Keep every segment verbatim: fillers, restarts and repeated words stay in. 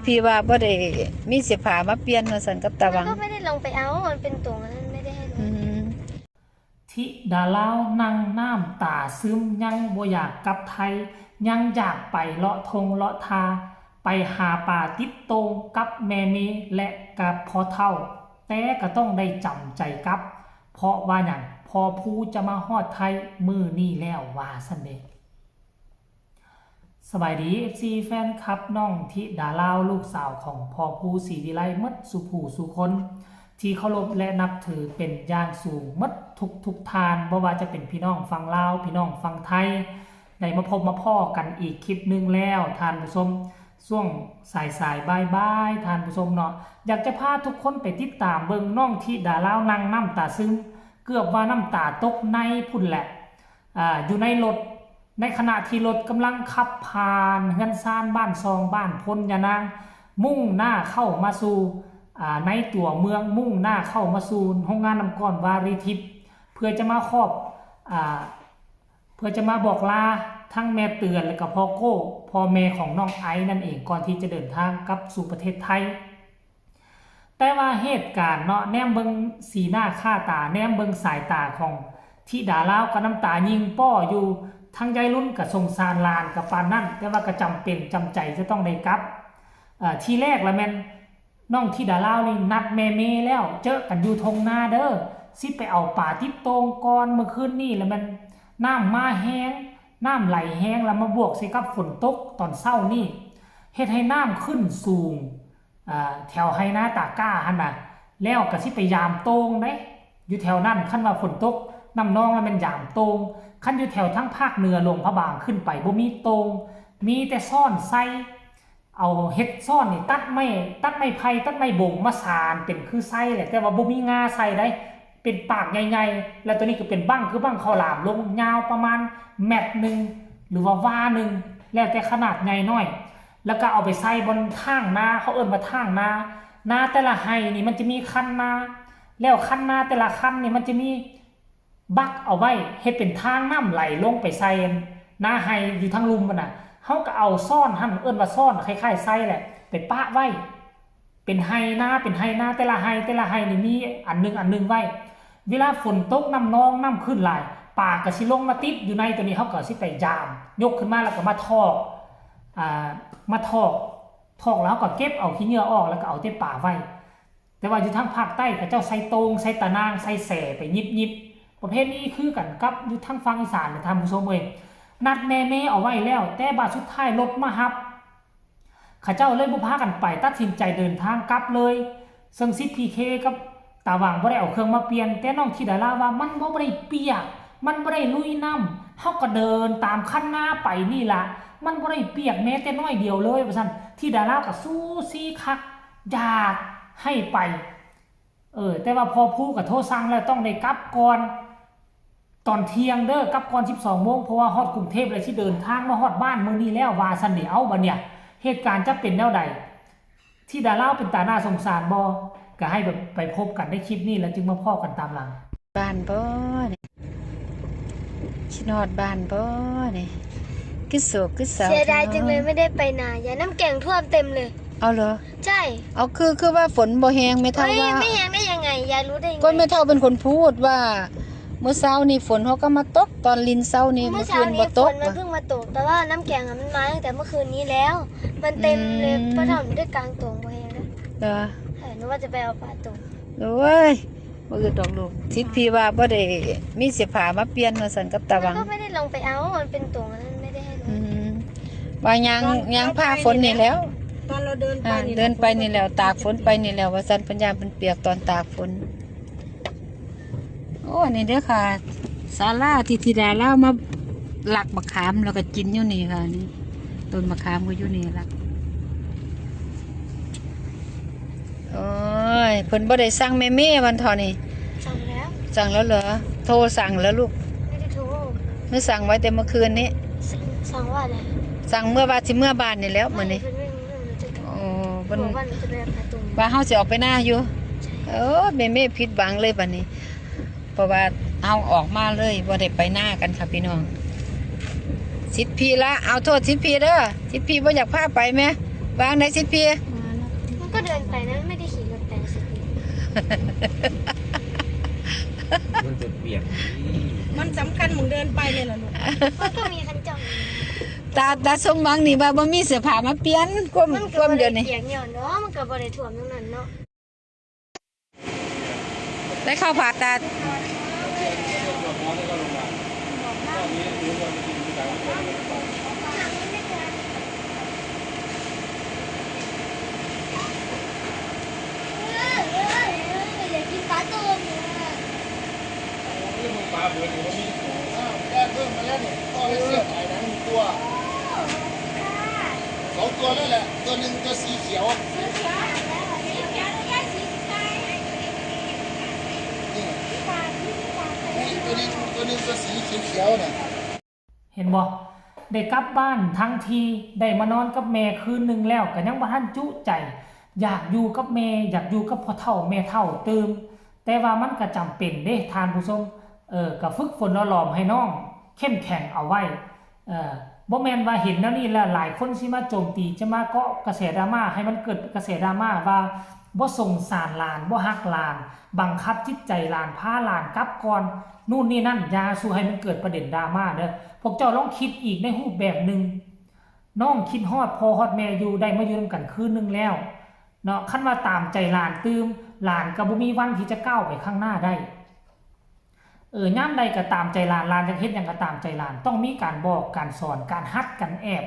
พี่ว่าบ่ได้มีเสื้อผ้ามาเปลี่ยนว่าซั่นกับตาหวัง มันก็ไม่ได้ลงไปเอา มันเป็นตั๋วนั้นไม่ได้ให้ลง อืม ธิดาลาวนั่งน้ำตาซึม ยังบ่อยากกลับไทย ยังอยากไปเลาะทงเลาะทา ไปหาปลาติดโต่งกับแม่เมและกับพ่อเฒ่า แต่ก็ต้องได้จำใจกลับ เพราะว่าหยัง พ่อภูจะมาฮอดไทยมื้อนี้แล้ว ว่าซั่นเด้ สบายดี เอฟซี แฟนคลับน้องธิดาลาว ลูกสาวของพ่อภูศรีวิไล หมดสู่ผู้สู่คน ที่เคารพและนับถือเป็นอย่างสูง หมดทุกทุกท่าน บ่ว่าจะเป็นพี่น้องฝั่งลาว พี่น้องฝั่งไทย ได้มาพบมาพ้อกันอีกคลิปหนึ่งแล้ว ท่านผู้ชม ช่วงสายสายบ่ายบ่ายๆ ท่านผู้ชมเนาะ อยากจะพาทุกคนไปติดตามเบิ่งน้องธิดาลาวนั่งน้ำตาซึม เกือบว่าน้ำตาตกในพุ้นแหละ อ่า อยู่ในรถ ในขณะที่รถกำลังขับผ่านเฮือนซานบ้านซองบ้านพลยานาง มุ่งหน้าเข้ามาสู่ อ่า ในตัวเมือง มุ่งหน้าเข้ามาสู่โรงงานน้ำก้อนวารีทิพย์ เพื่อจะมาขอบ อ่า เพื่อจะมาบอกลาทั้งแม่เตือนและก็พ่อโก้ พ่อแม่ของน้องไอซ์นั่นเอง ก่อนที่จะเดินทางกลับสู่ประเทศไทย แต่ว่าเหตุการณ์เนาะ แนมเบิ่งสีหน้าค่าตา แนมเบิ่งสายตาของธิดาลาวก็น้ำตายิงป้ออยู่ ทั้งยายรุ่นก็สงสารหลานก็ปานนั้น แต่ว่าก็จำเป็นจำใจจะต้องได้กลับ เอ่อ ทีแรกละแม่น น้องธิดาลาวนี่นัดแม่เมแล้ว เจอกันอยู่ทงนาเด้อ สิไปเอาปลาติดโต่งก่อน มื้อคืนนี้ละแม่นน้ำมาแฮง น้ำไหลแฮง แล้วมาบวกใส่กับฝนตกตอนเช้านี่ เฮ็ดให้น้ำขึ้นสูง อ่า แถวไฮ่นาตาก้าหั่นน่ะ แล้วก็สิไปยามโต่งเด้ อยู่แถวนั้น คันว่าฝนตกน้ำนองแล้วแม่นยามโต่ง คันอยู่แถวทางภาคเหนือหลวงพระบางขึ้นไปบ่มีโต่ง มีแต่ซ้อนไส้ เอาเฮ็ดซ้อนนี่ ตัดไม้ ตัดไม้ไผ่ ตัดไม้บงมาสานเป็นคือไส้แหละ แต่ว่าบ่มีงาใส่ได้ เป็นปากใหญ่ๆ แล้วตัวนี้ก็เป็นบั้งคือบั้งข้าวหลามลง ยาวประมาณแมตรหนึ่ง หรือว่าวาหนึ่ง แล้วแต่ขนาดใหญ่น้อย แล้วก็เอาไปใส่บนทางนา เขาเอิ้นว่าทางนา นาแต่ละไฮ่นี่มันจะมีคันนา แล้วคันนาแต่ละคันนี่มันจะมี บักเอาไว้เฮ็ดเป็นทางน้ำไหลลงไปใส่นาไฮ่อยู่ทางลุ่มหั่นน่ะ เฮาก็เอาซ้อนหั่น เอิ้นว่าซ้อน คล้ายๆ ไส้แหละ ไปปะไว้ เป็นไฮ่นา เป็นไฮ่นา แต่ละไฮ่ แต่ละไฮ่นี่มีอันหนึ่งอันหนึ่งไว้ เวลาฝนตกน้ำนองน้ำขึ้นหลาย ปลาก็สิลงมาติดอยู่ในตัวนี้ เฮาก็สิไปยาม ยกขึ้นมาแล้วก็มาถอก อ่า มาถอก ถอกแล้วเฮาก็เก็บเอาขี้เหงื่อออก แล้วก็เอาแต่ปลาไว้ แต่ว่าอยู่ทางภาคใต้เขาเจ้าใส่โต่ง ใส่ตะนาง ใส่แส่ไปหยิบๆ ประเภทนี้คือกันกับอยู่ทางฝั่งอีสานเลยท่านผู้ชมเอ้ย นัดแม่เมเอาไว้แล้ว แต่บาดสุดท้ายรถมาฮับ เขาเจ้าเลยบ่พากันไป ตัดสินใจเดินทางกลับเลย ซึ่งสิทธิ์พีเคกับตาหว่างบ่ได้เอาเครื่องมาเปลี่ยน แต่น้องธิดาลาวว่ามันบ่ได้เปียก มันบ่ได้ลุยน้ำ เฮาก็เดินตามคันนาไปนี่ล่ะ มันบ่ได้เปียกแม้แต่น้อยเดียวเลย ว่าซั่น ธิดาลาวก็สู้ซี้คัก อยากให้ไป เออ แต่ว่าพ่อภูก็โทรสั่งแล้วต้องได้กลับก่อน ตอนเที่ยงเด้อ กลับก่อนสิบสองโมง เพราะว่าฮอดกรุงเทพฯแล้วสิเดินทางมาฮอดบ้านมื้อนี้แล้ว ว่าซั่นเด้ เอ้า บัดเนี่ย เหตุการณ์จะเป็นแนวใด ธิดาลาวเป็นตาน่าสงสารบ่ ก็ให้แบบไปพบกันในคลิปนี้แล้วจึงมาพ้อกันตามหลัง บ้านบ่นี่ คิดฮอดบ้านบ่นี่ คือโศกคือเศร้า เสียดายจังเลย แท้เนาะ ไม่ได้ไปนา ยาย น้ำแก่งท่วมเต็มเลย เอาเหรอ ใช่ เอา คือ คือว่าฝนบ่แฮง แม่เฒ่า เฮ้ย ว่า ไม่แฮงได้ยังไง ยายรู้ได้ยังไง ก็แม่เฒ่าเป็นคนพูดว่า เมื่อเช้านี่ฝนเขาก็มาตก ตอนลินเช้านี่ เมื่อเช้านี้ เมื่อคืนบ่ตก ฝนมันเพิ่งมาตก แต่ว่าน้ำแก่งอะมันมาตั้งแต่เมื่อคืนนี้แล้ว มันเต็มเลย อืม ป้าเฒ่าไม่ได้กางโต่งบ่แฮงนะ เหรอ เออ นึกว่าจะไปเอาปลาโต่ง โอ้ย บ่อึดดอกลูก สิทธิ์พี่ว่าบ่ได้มีเสื้อผ้ามาเปลี่ยนว่าซั่นกับตาหวัง มันก็ไม่ได้ลงไปเอา มันเป็นตั๋วนั้นไม่ได้ให้ลง อืม ว่าย่าง ตอน ย่างผ้าฝนนี่แล้ว ตอนเราเดินไป อ่า นี่ เดินไปนี่แล้ว ตากฝนไปนี่แล้ว ว่าซั่น เพิ่นย่านเพิ่นเปียกตอนตากฝน โอ้ อันนี้เด้อค่ะ ศาลาที่ธิดาลาวมาลักบักขามแล้วก็กินอยู่นี่ค่ะ นี่ ต้นบักขามก็อยู่นี่ล่ะ โอ้ย เพิ่นบ่ได้สั่งแม่เมวันเท่านี้ สั่งแล้ว สั่งแล้วเหรอ โทรสั่งแล้วลูก ไม่ได้โทร หรือสั่งไว้แต่เมื่อคืนนี้ สั่ง สั่งว่าอะไร สั่งเมื่อว่าสิเมื่อบ้านนี่แล้วมื้อนี้ ไม่ เพิ่นไม่รู้เรื่องเลย จะ โอ้ เพิ่น บอกว่าหนูจะไปเอาปลาตรง ว่าเฮาสิออกไปนาอยู่ เออ แม่เมผิดหวังเลยบัดนี้ เพราะว่าเฮาออกมาเลย บ่ได้ไปนากันค่ะพี่น้อง สิทธิ์พี่ละ เอาโทษสิทธิ์พี่เด้อ สิทธิ์พี่บ่อยากพาไปแหม วางได้สิทธิ์พี่ อืม ก็เดินไปนะ ไม่ได้ขี่รถไปสิ มันจะเปียก มันสำคัญหมองเดินไปเนี่ยแหละลูก มันก็มีคันจอง ตาตาสมหวังนี่ว่าบ่มีเสื้อผ้ามาเปลี่ยนความ มัน ค ก็ วาม บ่ เดี ได้ ยวนี่ เปียกย้อนเนาะ มันก็บ่ได้ท่วมตรงนั้นเนาะ ได้เข้าผ่าตัด อยากกินปลาต้มเนี่ย ปลาเบิดนี่มันมีของอ้าวได้เพิ่มมาแล้วเนี่ยพ่อให้เสียบไอ้นั้นตัวสองตัวนั่นแหละ ตัวหนึ่งตัวสีเขียว สีเขียวแล้วสีเขียวแล้วยายสีใส นี่ ที่ปลาที่ปลาใส นี่ตัวหนึ่งตัวหนึ่งตัวสีเขียวๆน่ะ เห็นบ่ ได้กลับบ้านทั้งที่ได้มานอนกับแม่คืนหนึ่งแล้วก็ยังบ่ทันจุใจ อยากอยู่กับแม่ อยากอยู่กับพ่อเฒ่าแม่เฒ่าตื่ม แต่ว่ามันก็จำเป็นเด้ท่านผู้ชม เออก็ฝึกฝนหล่อหลอมให้น้องเข้มแข็งเอาไว้ เออบ่แม่นว่าเห็นแนวนี้แล้วหลายคนสิมาโจมตี จะมาเกาะกระแสดราม่า ให้มันเกิดกระแสดราม่าว่าบ่สงสารหลาน บ่ฮักหลาน บังคับจิตใจหลาน พาหลานกลับก่อน นู่นนี่นั่น อย่าสู่ให้มันเกิดประเด็นดราม่าเด้อ พวกเจ้าลองคิดอีกในรูปแบบหนึ่ง น้องคิดฮอดพ่อฮอดแม่อยู่ ได้มาอยู่นำกันคืนหนึ่งแล้วเนาะ คันว่าตามใจหลานตื่ม หลานก็บ่มีวันที่จะก้าวไปข้างหน้าได้ เออยามใดก็ตามใจหลาน หลานอยากเฮ็ดหยังก็ตามใจหลาน ต้องมีการบอก การสอน การฮัด การแอบ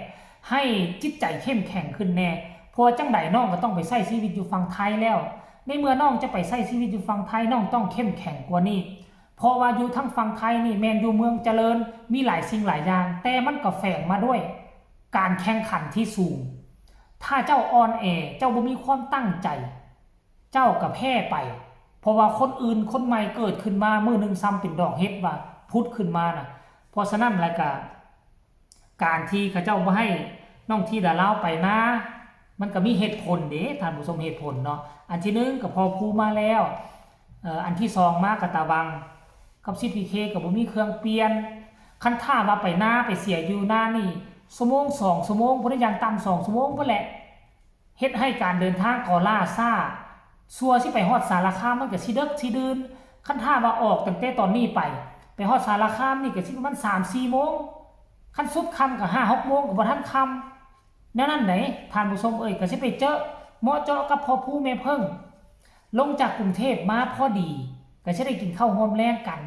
ให้จิตใจเข้มแข็งขึ้นแน่ เพราะว่าจั่งใดน้องก็ต้องไปใช้ชีวิตอยู่ฝั่งไทยแล้ว ในเมื่อน้องจะไปใช้ชีวิตอยู่ฝั่งไทย น้องต้องเข้มแข็งกว่านี้ เพราะว่าอยู่ทางฝั่งไทยนี่แม่นอยู่เมืองเจริญ มีหลายสิ่งหลายอย่าง แต่มันก็แฝงมาด้วยการแข่งขันที่สูง ถ้าเจ้าอ่อนแอ เจ้าบ่มีความตั้งใจ เจ้าก็แพ้ไป เพราะว่าคนอื่นคนใหม่เกิดขึ้นมามื้อหนึ่งซ้ำเป็นดอกเห็ดว่าผุดขึ้นมาน่ะ เพราะฉะนั้นแล้วก็ การที่เขาเจ้าบ่ให้น้องธิดาลาวไปนา มันก็มีเหตุผลเด้ท่านผู้ชม เหตุผลเนาะ อันที่หนึ่งก็พ่อผู้มาแล้ว เอ่อ อันที่สองมาก็ตาวัง กับ ซีพีเค ก็บ่มีเครื่องเปลี่ยน คันถ้าว่าไปนาไปเสียอยู่นานี่ ชั่วโมงสองชั่วโมงพุ้นนะ อย่างต่ำสองชั่วโมงพุ้นแหละ เฮ็ดให้การเดินทางก็ล่าช้า สั่วสิไปฮอดสารคามมันก็สิดึกสิดื่น คันถ้าว่าออกตั้งแต่ตอนนี้ไป ไปฮอดสารคามนี่ก็สิประมาณสามสี่โมง คันสุดค่ำก็ห้าหกโมงก็บ่ทันค่ำ แนวนั้นได๋ ท่านผู้ชมเอ้ย ก็สิไปเจาะ เหมาะเจาะกับพ่อผู้แม่เพิ่ง ลงจากกรุงเทพมาพอดี ก็สิได้กินข้าวร่วมแลงกัน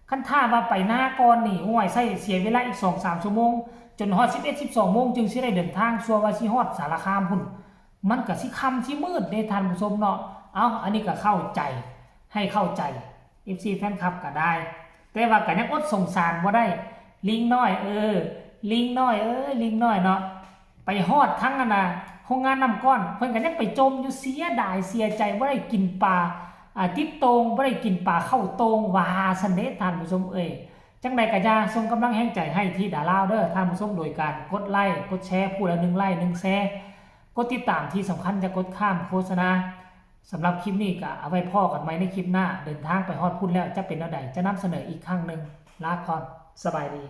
คันถ้าว่าไปนาก่อนนี่ โอ้ย ใช้เสียเวลาอีกสองสามชั่วโมง จนฮอดสิบเอ็ด สิบสองโมงจึงสิได้เดินทาง สั่วว่าสิฮอดสารคามพุ้น มันก็สิค่ำสิมืดเด้ท่านผู้ชมเนาะ เอ้า อันนี้ก็เข้าใจ ให้เข้าใจ เอฟซี แฟนคลับก็ได้ แต่ว่าก็ยังอดสงสารบ่ได้ ลิงน้อยเอ้ย ลิงน้อยเอ้ย ลิงน้อยเนาะ ไปฮอดทั้งอันน่ะ โรงงานน้ำก้อน เพิ่นก็ยังไปจมอยู่ เสียดาย เสียใจ บ่ได้กินปลา อ่า ติดโต่ง บ่ได้กินปลาเข้าโต่ง ว่าซั่นเด้ท่านผู้ชมเอ้ย จั่งใดก็อย่าส่งกำลังแฮงใจให้ธิดาลาวเด้อท่านผู้ชม โดยการกดไลค์ กดแชร์ ผู้ละหนึ่งไลค์ หนึ่งแชร์ กดติดตาม ที่สำคัญอย่ากดข้ามโฆษณา สำหรับคลิปนี้ก็เอาไว้พ้อกันใหม่ในคลิปหน้า เดินทางไปฮอดพุ้นแล้วจะเป็นแนวใด จะนำเสนออีกครั้งหนึ่ง ลาก่อน สบายดี